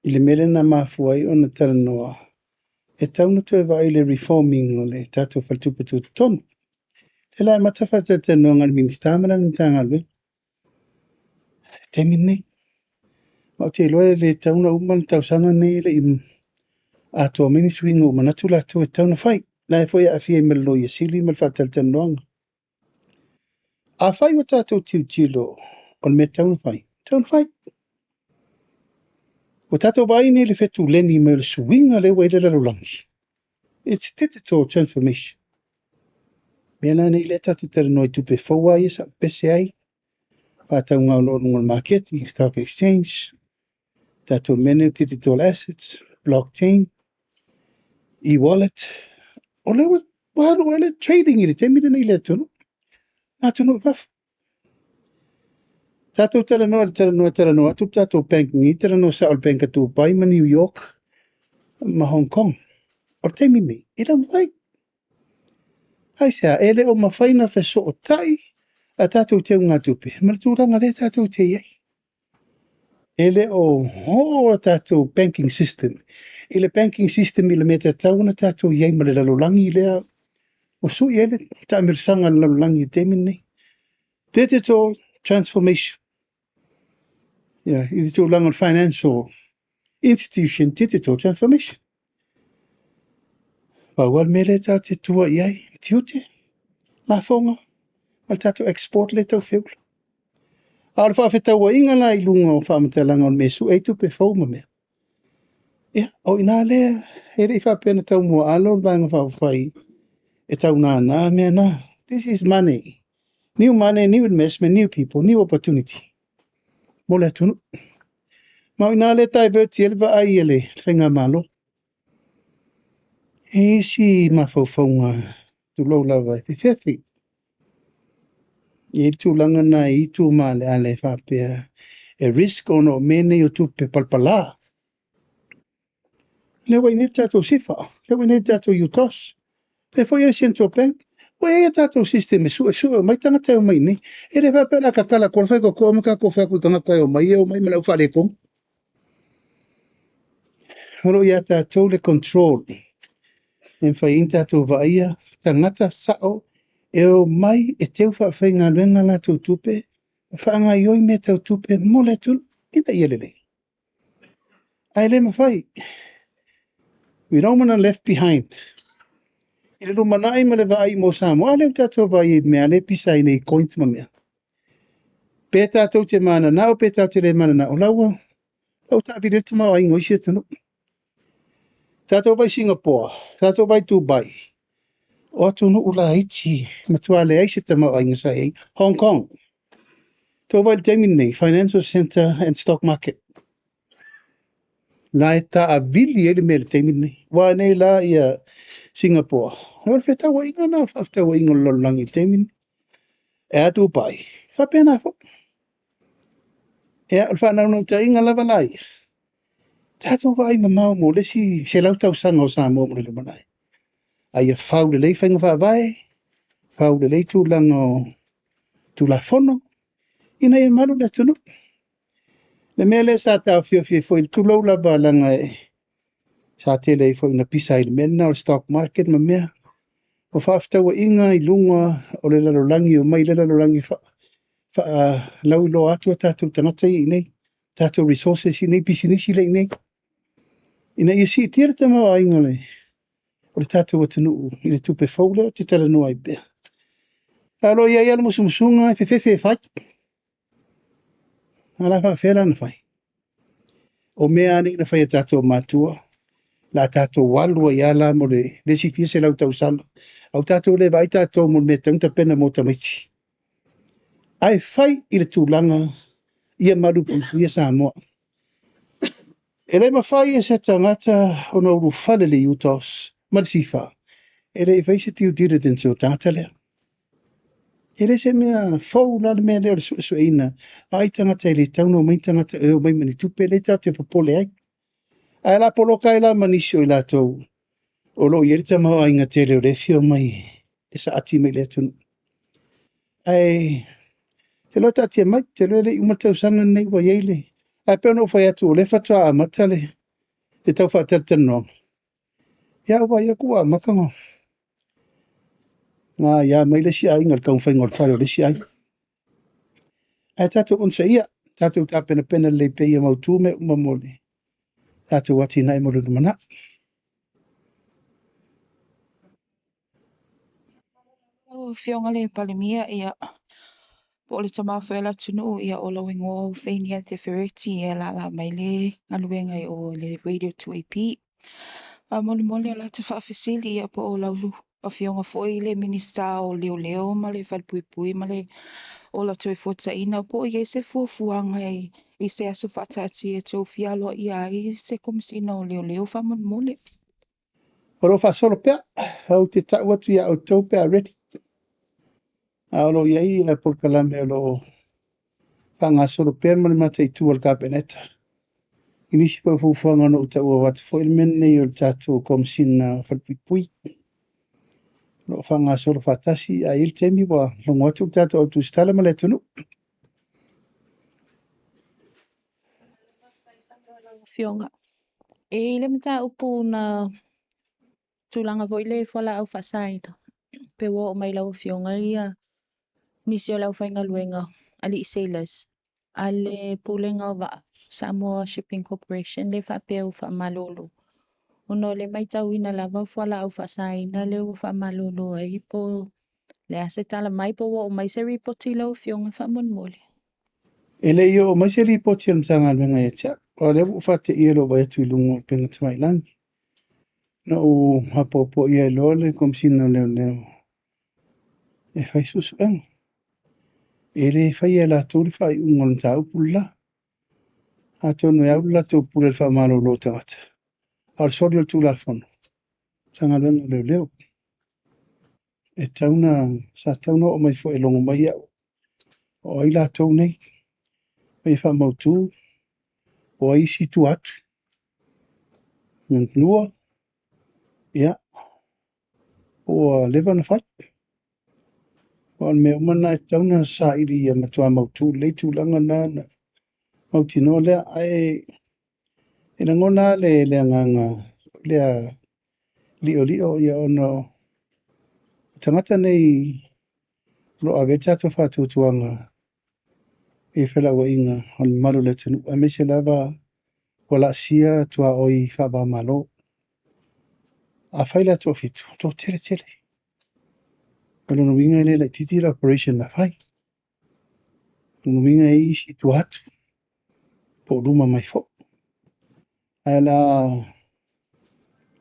i le mea lea na mafua ai ona talanoa E tatau ona toe vaai i le reforming o le tatou faletupe tutotonu. Lea la e amata faatalatalanoaga a le Minisita ma lana Matagaluega i le taimi lenei. Ma ou te iloa e le tatau ona uma le tausaga lenei e le i atoa mai ni suiga ua manatu latou e tatau ona fai. La e foi e aafia ai ma le Loia Sili ma le faatalatalanoaga. Afai ua tatou tilotilo o le mea e tatau ona fai, e tatau ona fai. Ua tatou vaai nei i le fetuleni mai o le suiga lea ua i ai le lalolagi. It's digital transformation. Mea la nei lea tatou te talanoa i tupe fou lava ia sa pese ai, faatauga o luga o le maketi, stock exchange, tatou mea nei o digital assets, blockchain, e-wallet. O lea ua alu ai le trading i le taimi lenei i le atunuu, atunuu i fafo. Tatou talanoa i le talanoa, talanoa atu le tatou banking i talanoa sao le bank a Dubai ma New York ma Hong Kong. O le taimi lenei, e le o mafai. Aisea, e le o mafai ona fesootai a tatou teugatupe ma le tulaga lea tatou te i ai. E le o oo a tatou banking system i le banking system i le mea tatau ona tatou i ai ma le lalolagi lea ua sui ai le taamilosaga a le lalolagi i le taimi lenei. Digital transformation. Yeah, i le tulaga o le financial institution digital transformation. Pau lava le mea lea tatou te tua i ai, tiute, lafoga, ma le tatou export lea e tau feula. A o le faafetauaiga la i luga o faamatalaga o le mea e sue ai tupe fou ma mea, ia, o i ina lea e le i faapea na tau muaalo le Vaega Faaupufai e tau nānā mea na. This is money. New money, new investment, new people, new opportunity mo le atunuu. Ma o i ina lea e divert ai le vaai a le faigamalo. E isi mafaufauga tulou lava e fefefe. E i ai le tulaga na e itu maaleale e faapea e risk ona o mea nei o tupe palapala. Lea ua i ai nei le tatou SIFA, lea ua i ai nei le tatou UTOS, lea foi e i ai le Central Bank. Ua i ai a tatou system e suesue mai tagata e omai i inei. E le faapea o le a tatala atu le faitotoa ma tatou fai atu i tagata e omai, e omai ma le aufaaletonu. O lo o ia tatou le control e mafai ai ona tatou vaaia tagata sao e omai e teu faafaigaluega latou tupe ma faagaoioi mea tau tupe mo le atunuu ina ia lelei. Ae le mafai. We don't want to left behind. I le lumanai ma le vaai mo Samoa, a lea ua tatou vaai i mea lea e pisa ai nei coins ma mea. Pe tatou te mananao, pe tatou te le mananao, la ua taavili ai le tamaoaiga o isi atunuu. Tatou vai Singapore, tatou vai Dubai, o atunuu laiti, matua leai se tamaoaiga sa i ai. Hong Kong, tou vai i le taimi lenei, financial centre and stock market. La e taavili ai le mea i le taimi lenei. Ua nei la ia Singapore. O le fefaatauaiga na, faafetauaiga o le lalolagi i le taimi lenei. E a Dubai, faapena foi. Ia, o le faanaunautaiga lava la ia, tatou vaai mamao mo le isi 100 tausaga o Samoa mo le lumanai. A ia fau lelei faiga faavae, fau lelei tulaga o Tulafono, ina ia malu le atunuu. Le mea lea sa taofiofi ai foi, tulou lava leaga e sa tele ai foi ina pisa ai i le mea lena o le stock market ma mea. O faafetauaiga i luga o le lalolagi, o mai le lalolagi faalauiloa atu a tatou tagata ia i inei, tatou resources i inei, pisinisi lea i inei, ina ia siitia le tamaoaiga o le tatou atunuu i le tupe fou lea ou te talanoa ai pea. A o lo o i ai lava le musumusuga e fefefe e fai. A la faapefea la ona fai? O mea lava nei na fai e tatou matua, la tatou alu ai lava la mo le isi fia selau tausaga. Au tatou le vaai tatou mo le mea e tatau ona tapena mo tamaiti. Ae fai i le tulaga ia malupuipuia Samoa. E le mafai e se tagata ona ulufale le UTOS ma le SIFA e le i fai se due diligence o tagata lea. E le se mea fou la le mea lea o le suesueina ai tagata e le tatau ona omai tagata e omai ma ni tupe lea tatou te popole ai. Ae la poloka ai la ma nisi o i latou o lo o i ai le tamaoaiga tele o le fia mai e saati mai le atunuu. Ae te loa taatia mai, te loa le i uma le tausaga lenei ua i ai le... Ae pei ona ou fai atu, o lea faatoa amata le tau faatalatalanoaga. Ia, ua vaai atu ua amata ona gaia mai le isi aiga i le taumafaiga o le fale o le isi aiga. Ae tatou onosaia, tatou tapenapena lelei pea ia mautu mea uma mo le tatou atinae mo le lumanai. Lau Afioga i le Palemia, ia, po o le tama foi o le atunuu, ia, o lou igoa o Feinia Tefereti, e alaala mai le galuega i o le Radio 2AP. Faamolemole o la ta faafesili, ia, po o lau afioga foi le Minisita o Leoleo ma le Falepuipui ma le Ola Toefuataiga, po o i ai se fuafuaga i se aso faataatia e tofia aloaia ai se Komesina o Leoleo faamolemole. O lo o faasolo pea, ou te tau atu iā outou pe a ready. A o lo o i ai polokalame o lo o faagasolo pea ma le mataitu a le Kapeneta. I nisi foi o fuafuaga na ou taua atu foi le mea lenei o le tatou Komesina o Falepuipui. O lo o faagasolo faatasi, a i ai le taimi ua logo atu le tatou au tusitala ma le atunuu. Lau Afioga, e i ai le mataupu na tulaga foi le fualaau faasaina, pe ua oo mai lau Afioga ia nisi o le aufaigaluega alii sailors a le Pulega o Vaa Samoa Shipping Corporation le faapea ua faamalolo. Ona o le matauina lava o fualaau faasaina lea ua faamalolo ai po le a se tala mai po ua oo mai se ripoti lau Afioga faamolemole. E le i oo mai se lipoti a le Matagaluega ia te au. O lea ua ou faateia lou vaai atu i luga o upega tafailagi. Na ou apoapoia ai loa le Komesina o Leoleo e fai suesuega. E le faia e latou le faaiuga o le mataupu le la. Atonu e au le latou pule i le faamalolo o tagata. A o le soli o le Tulafono, Matagaluega o Leoleo. E tatau ona, sa tatau ona oo mai foi e logo mai au. O ai latou nei? Ma ia faamautu, o ai isi i tua atu. Lua, ia, ua leva ona fai. O le mea uma lena e tatau ona saili ia matua mautu lelei tulaga na na mautinoa lea. Ae e lagona lava le agaga lea liolio ia ona o tagata nei o lo o ave i ai le tatou faatuatuaga i felauaiga o le mamalu o le atunuu, aemaise lava ua laasia tuaoi faava-o-Malo. Afai la toafitu, toatele tele. O lona uiga e le laitiiti le operation na fai. O lona uiga e i ai isi i tua atu, po o luma mai foi. Ae o le a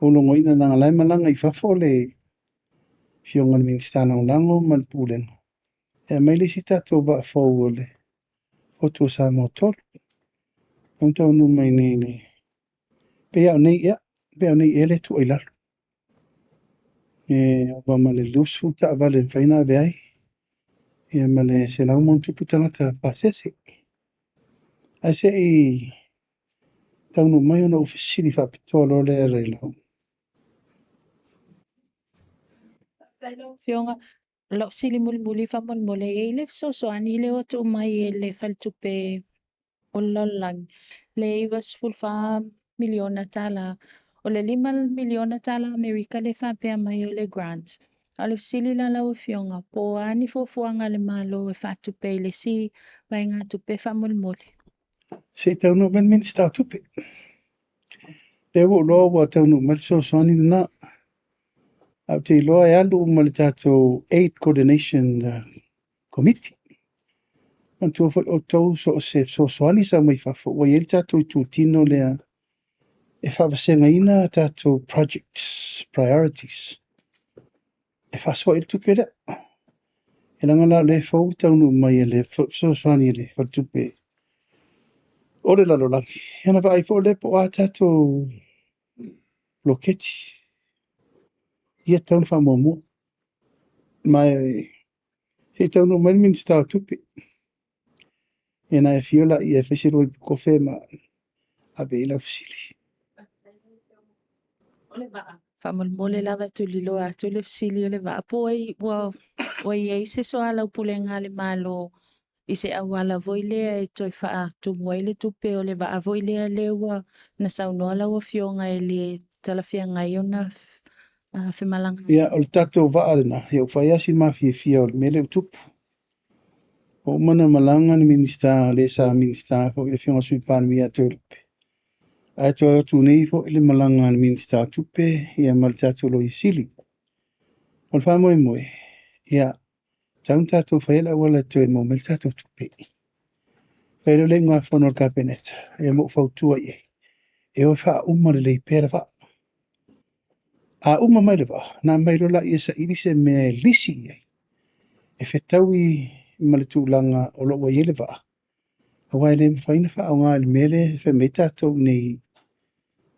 ou logoina leaga o la e malaga i fafo le Afioga i le Minisita Lagolago ma le Pulega e aumai le isi tatou vaa fou o le Fotu o Samoa 3. E taunuu mai nei le pei lava o nei ea, pei lava o nei ea le tuu ai i lalo. E ova ma le 20 taavale e mafai ona ave ai, ia ma le 100+ tagata pasese. Ae se i taunuu mai ona ou fesili faapitoa loa lea i lau. Faafetai lau Afioga. O lau fesili mulimuli faamolemole, e i ai le fesoasoani lea ua tuu mai e le Faletupe o le Lalolagi, le $94 miliona tala. O le $5 miliona tala Amerika le faapea mai o le grant. A o le fesili la lau Afioga, po o a ni fuafuaga a le Malo e faatupe i le isi vaegatupe faamolemole. Se i taunuu mai le Minisita o Tupe. Lea ua ou iloa ua taunuu mai le fesoasoani lena. Ae ou te iloa e alu uma i le tatou Aid Coordination Committee. Manatua foi outou so o se fesoasoani sau mai fafo, ua i ai le tatou itutino lea e faavasegaina tatou projects, priorities, e faasoa i le tupe lea. E leaga la o lea e fou le taunuu mai e le fesoasoani e le Faletupe o le Lalolagi. Ia ona vaai foi lea po o a tatou poloketi. Ia tatau ona faamuamua. Ma se i taunuu mai le Minisita o Tupe. Ia ona e afio laia e fai se lua ipu kofe ma ave i ai lau fesili. O le vaa. Faamolemole lava e tuliloa atu le fesili o le vaa. Po ai ua i ai se soalaupulega a le Malo i se auala foi lea e toe faatumu ai le tupe o le vaa foi lea lea ua na saunoa lau Afioga e le talafeagai ona femalagaaiga. Ia, o le tatou vaa lena, ia ua fai lava si mafiafia o le mea lea ua tupu. Ua uma ona malaga le Minisita, le sa Minisita foi le Afioga i le Sui Palemia ia Toelupe, ae toe o atu nei foi le malaga a le Minisita o Tupe ia ma le tatou Loia Sili. O le faamoemoe, ia, tatau ona tatou faia le auala e toe maua mai le tatou tupe. Fai loa le iugafono a le Kapeneta, ia ma ou fautua i ai, e o e faauma lelei pea le vaa. A uma mai le vaa, ona aumai loa lea e saili se mea e lisi i ai, e fetaui ma le tulaga o lo o ua i ai le vaa, aua e le mafai ona faaaoga i le mea lea e fai mai ai tatou nei,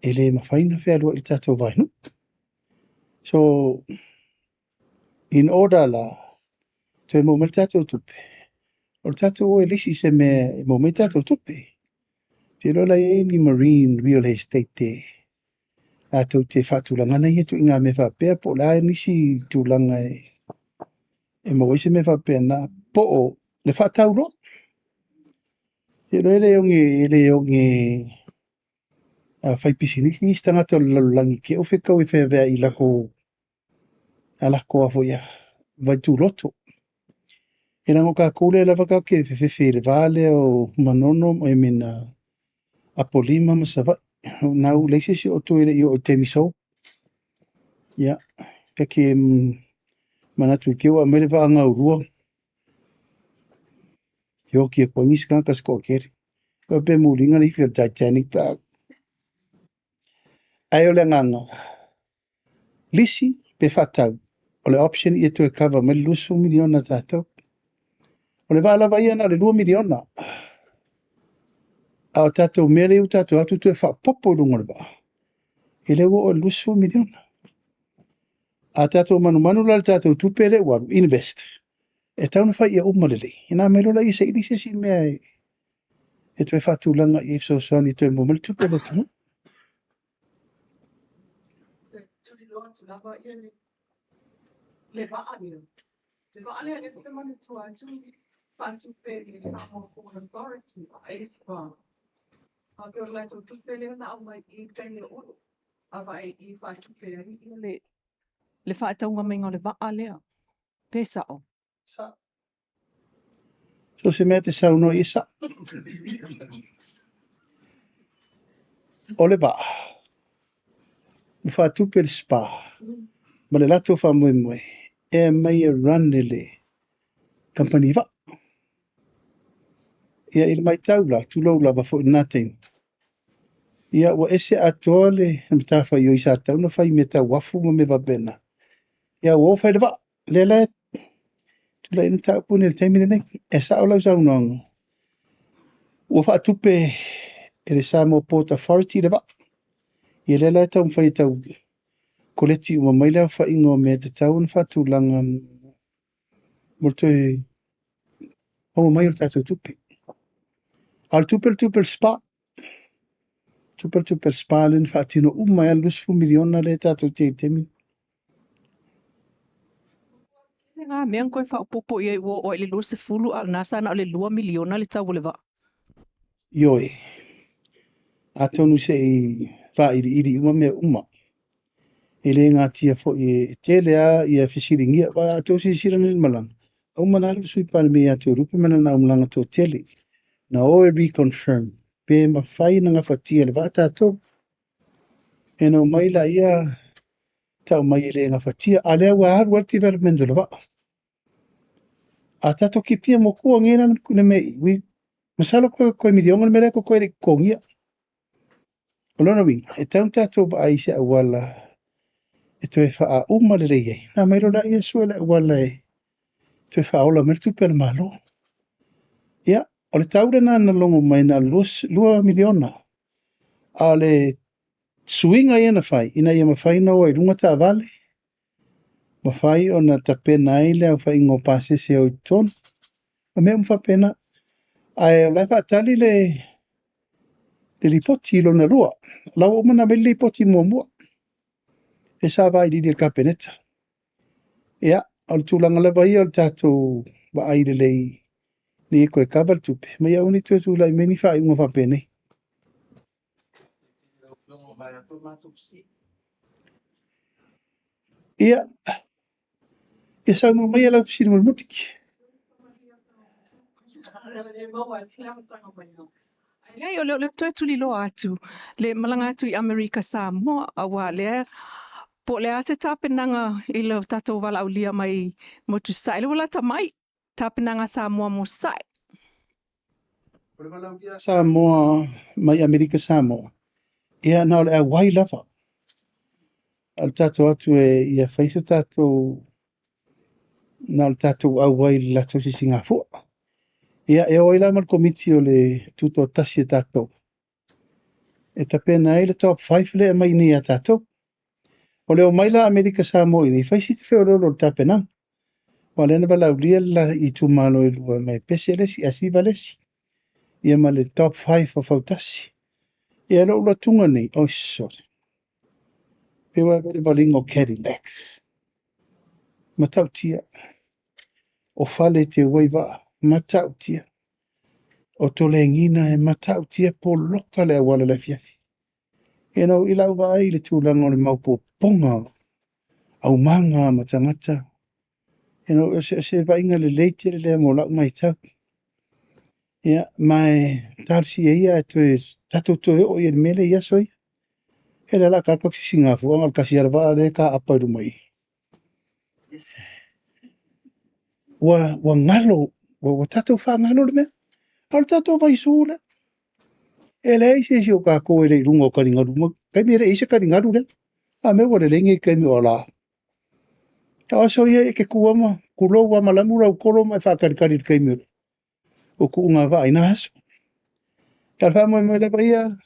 e le mafai ona fealuai i le tatou vaenuu. So, in order la, toe maua mai le tatou tupe, o le tatou o e lisi se mea e maua mai tatou tupe. Ou te iloa la e i ai ni marine real estate e latou te faatulagaina ia ituaiga mea faapea, po o le a nisi tulaga e maua ai se mea faapena, po o le faatau loa. Ou te iloa e le oge fai pisinisi isi tagata o le lalolagi te i ua fetau e feaveai i latou a latou a foi a vaituloto. E leaga o tatou lea lava tatou te fefefe i le va lea o Manono ma Emena Apolima ma Savaii. Na ua leai se isi o outou e le i oo i taimi sou. Ia, pe te manatu i te ua aumai le vaa gaulua, ioki atu ai nisi tagata se toatele. Pe muliga le ifi o le Titanic pe a. Ae o le agaga, lisi pe faatau, o le option ia toe cover mai le 20 miliona tatou. O le vaa lava ia na o le 2 miliona. A o tatou mea lea ua tatou atu toe faaopoopo i luga o le vaa, e le ua oo i le 20 miliona. A tatou manumanu la i le tatou tupe lea ua alu, invest, e tatau ona fai ia uma lelei. Ina mai loa laia saili se isi mea e toe faatulaga i ai fesoasoani e toe maua mai le tupe a le atunuu. Tuliloa atu lava ia le vaa lea. Le vaa lea lea te manatua atu faatupe i le Samoa Port Authority, SPA. A pe o le latou tupe lea na aumai i taimi o Olo. A vaai i faatupe ai ia le faatauga maiga o le vaa lea. Pe sao. So se mea te saunoa i e sa. O le vaa, ua faatupe le SPA, ma le latou faamoemoe, e aumai e run e le kamupani vaa. Ia i le matau la, tulou lava foi i lena taimi, ia ua ese atoa le matafaioi sa tatau ona fai i mea tau uafu ma mea faapena. Ia ua o fai le vaa, lea la e tulai ai le mataupu lenei i le taimi lenei. E sao lau saunoaga, ua faatupe e le Samoa Port Authority le vaa. Ia lea la e taumafai e tau koleti uma mai le aofaiga o mea e tatau ona faatulaga mo le toe maua mai o le tatou tupe. A o le tupe, le tupe o le SPA. Tupe le tupe o le SPA lea na faatino uma ai le 20 miliona lea tatou te i le taimi. Le ngā mea koe faaopoopo i ai ua oo ai i le 20 a o lena sa na o le 2 miliona le tau o le vaa. Ioe. Atonu se i whairiiri uma mea uma. E le ngatia foi e tele a ia fesiligia. Wa a tau silasila nei i le malaga. Au mana alu le Sui Palemia ia Toelupe ma lana aumalaga toatele. Na o e reconfirm. Pe mafai na gafatia le vaa tatou. E na omai la ia tau mai e le gafatia. A lea ua alu alu development o le vaa. A tatou kipia moku nge na le me i. Masalo koe miliona le mea lea koe le totogia. O lona uiga, e tatau ona tatou vaai i se auala e toe faauma lelei ai. Na aumai loa laia sue le auala e toe faaola mai le tupe a le Malo. Ia, o le tau lena na logo mai na o le 2 miliona. A o le suiga ia na fai, ina ia mafai ona o ai i luga taavale, mafai ona tapena ai le aofaiga o pasese o i totonu. Ma mea uma faapena. Ae o la e faatali le lipoti lona lua. La ua uma ona aumai le lipoti muamua. E sa vailiili e le Kapeneta. Ia, o le tulaga lava ia o le tatou vaai lelei ni e toe kava le tupe, ma ia aua ne i toe tulai mai ni faaiuga faapenei. Ia, ia saunoa maia lau fesili mulimuli. Leai, o le toe tuliloa atu le malaga atu i Amerika Samoa, auā lea po o le a se tapenaga i lo tatou valaaulia mai motu Sasae, lea ua lata mai tapenaga a Samoa mo Sasae. O le valaaulia a Samoa mai Amerika Samoa, ia na o le auai lava. A o le tatou atu e ia fai se tatou, na o le tatou auai i le latou sisigafua. Ia, e o ai la ma le komiti o le tutoatasi a tatou e tapena ai le top 5 lea e aumai nei ia tatou. O le omai la Amerika Samoa i nei, fai si feoloolo o le tapenaga. Aua o lea na valaaulia le itumalo e lua mai pese le isi, asiva le isi. Ia ma le top 5 o fautasi. Ia lou alu nei, oi sorry. Pe ua le valiga o Cadillac. Matautia. O fale te uai vaa. Matautia. O tolegina e matautia po loka le auala le afiafi. Ia na i lau vaai i le tulaga o le maopoopoga aumaga ma tagata. Ia na o se vaaiga lelei tele lea mo lau matau. Ia ma e talosia ia e toe tatou toe oo i le mea lea i aso ia. E le la ka ka sisinga fuaga o le kasi ala le ka apa i luma i. Ua galo, ua tatou whangalo le mea. A o le tatou vaisu le. E leai se isi o kākou e le i luga o kaligalu. Kaimi e le i se kaligalu lea. A mea ua lelei nei kaimi o la. O aso ia e ke kuama, kulou a malamu lau kolo ma e whākarikari le kaimi o le. O kuunga vaa i nā aso. Ka whamoe lava ia,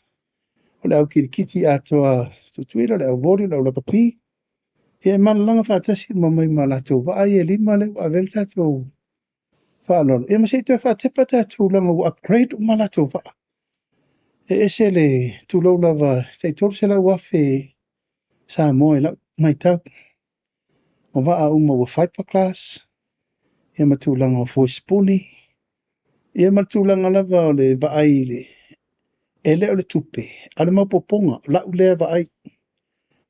o le au kirikiti atoa Tutuila, le au voli, le au lakapi. Ia e malalanga whaatasi ma mai ma latou vaa ia lima le ua avele tatou whaalolo. Ia ma se i toe whaatepa tatou langa ua upgrade uma latou vaa. E ese le tulou lava, tai 300,000 Samoa i lau maitau. O vaa uma ua fiberglass, ia ma tulaga o foe spuni, ia ma tulaga lava o le vaai i le, e le o le tupe, a le maopoopoga, lau lea vaai.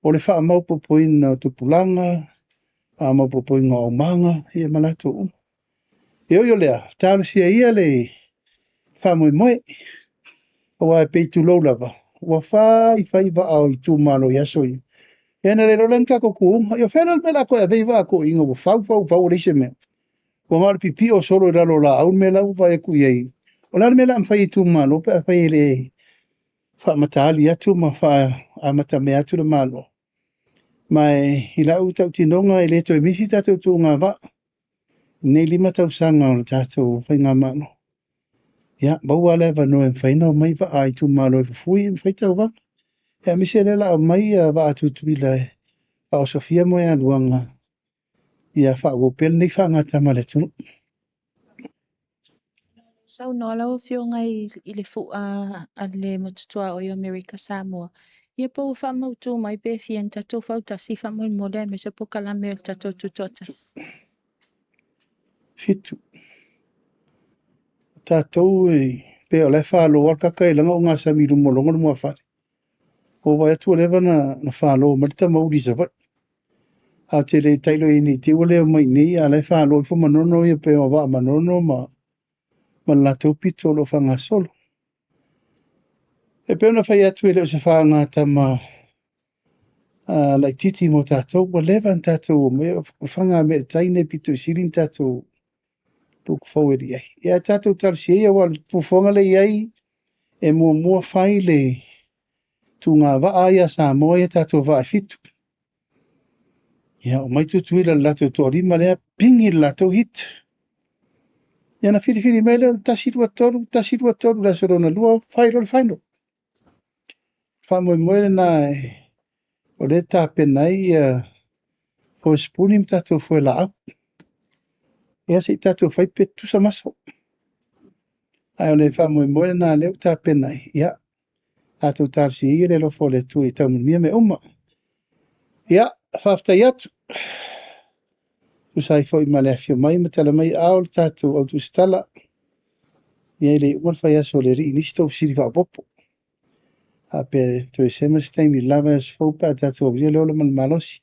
O le faamaopoopoina o tupulaga, faamaopoopoina o aumaga, ia ma latou uma. E oi o lea, talosia ia le faamoemoe. Aua e pei tulou lava, ua fai fai vaa o itumalo i aso ia. Ia na le lola ni tātou kuunga. Ia whea le mea la koe avei vaa ko inga ua fau fau fau o leise mea. Ua ngā le pipi o solo i lalo la au mea lau vai ku iai. O la le mea la mwhai itumalo pe a whai le whaamatali atu ma wha mea atu le malo. Mai i lau tautinonga e le toe misi tātou tuunga vaa. Nei 5 tausaga o le tātou whainga malo. Ia, maua le wanoa e mwhaina o mai vaa itumalo e fufui e mwhai tau vanga. Ia, mise le la o mai a vaa Tutuila e a o Sofia mo e aluanga. Ia, wha ua pele nei whaangata ma le tunu. Saunoa lau afioga i le fua a le motutoa o i Amerika Samoa. Ia po ua faamautu mai pe fia ni tatou fautasi faamolemole aemaise polokalame o le tatou tutoatasi. 7. Tātou e pe o le whālo al kaka e langa o ngā sami lumo longo le mua whare. O vai atu o lewa na whālo marita mauri sa vai. A te le tailo i nei te ua leo mai nei a le whālo i fo manono ia pe o waa manono ma latou pito o lo whangasolo. E pe ona whai atu e leo se whaanga tama laititi mo tātou, ua lewa ni tātou o mea, o whanga me taine pito i siri ni tātou look forward i ai. Ia tātou talosia ia wa fufuanga le i ai, e mua mua whai le tūnga waa ia Samoa ia tātou waa e 7. Ia, o mai Tutuila le latou toa lima lea, pingi le latou hit. Ia na whiriwhiri mai lea, 1, 2, 3, 1, 2, 3, le aso lona 2, whai lo le final. Whamoemoe le nā e, o le tāpena ai ia foe spuni ma tātou foe laau. Ia se i tātou whai pe tusa maso. Ai o le whamoemoe le nā leo tāpena ai. Ia, tātou talosia ia le lofo le tui i taumanuia me uma. Ia, whaftai atu. Tusa ai foi ma le afio mai ma tala mai ao le tātou au tusitala. Ia i le uma le whai aso le rii nisi tau siri whaapopo. A pe toe sema se taimi lava as fau pa tātou aulia le ola ma le malosi.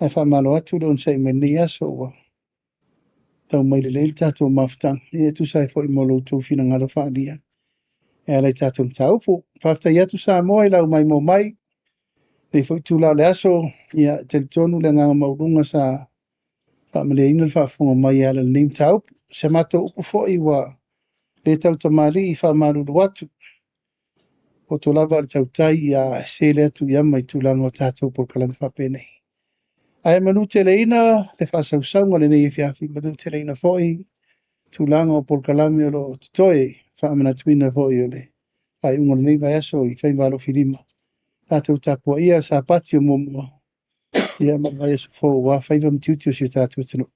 Ae faamalo atu le onosai mai i lenei aso ua tau mai lelei le tatou mafutaga, ia e tusa ai foi mo lo outou finagalo faaalia e ala i tatou mataupu. Faafetai atu Samoa i lau maimoa mai lenei foi itula o le aso, ia e talitonu le agaga maualuga sa faamalieina le faafofoga mai e ala i lenei mataupu. Si a matou upu foi ua le tautamalii e faamalulu atu, poto lava le tautai ia sele atu i ama i tulaga o tatou polokalame faapenei. Ae manuteleina le faasausauga o lenei afiafi, manuteleina foi tulaga o polokalame o lo o totoe, faamanatuina foi o le faaiuga o lenei vaiaso i faiva alofilima. Tatou tapuaia le Sapati o muamua, ia ma le vaiaso fou aua faiva ma tiute o si o tatou atunuu.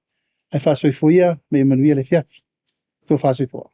Ae faasoifua ia ma ia manuia le afiafi. Tofa soifua.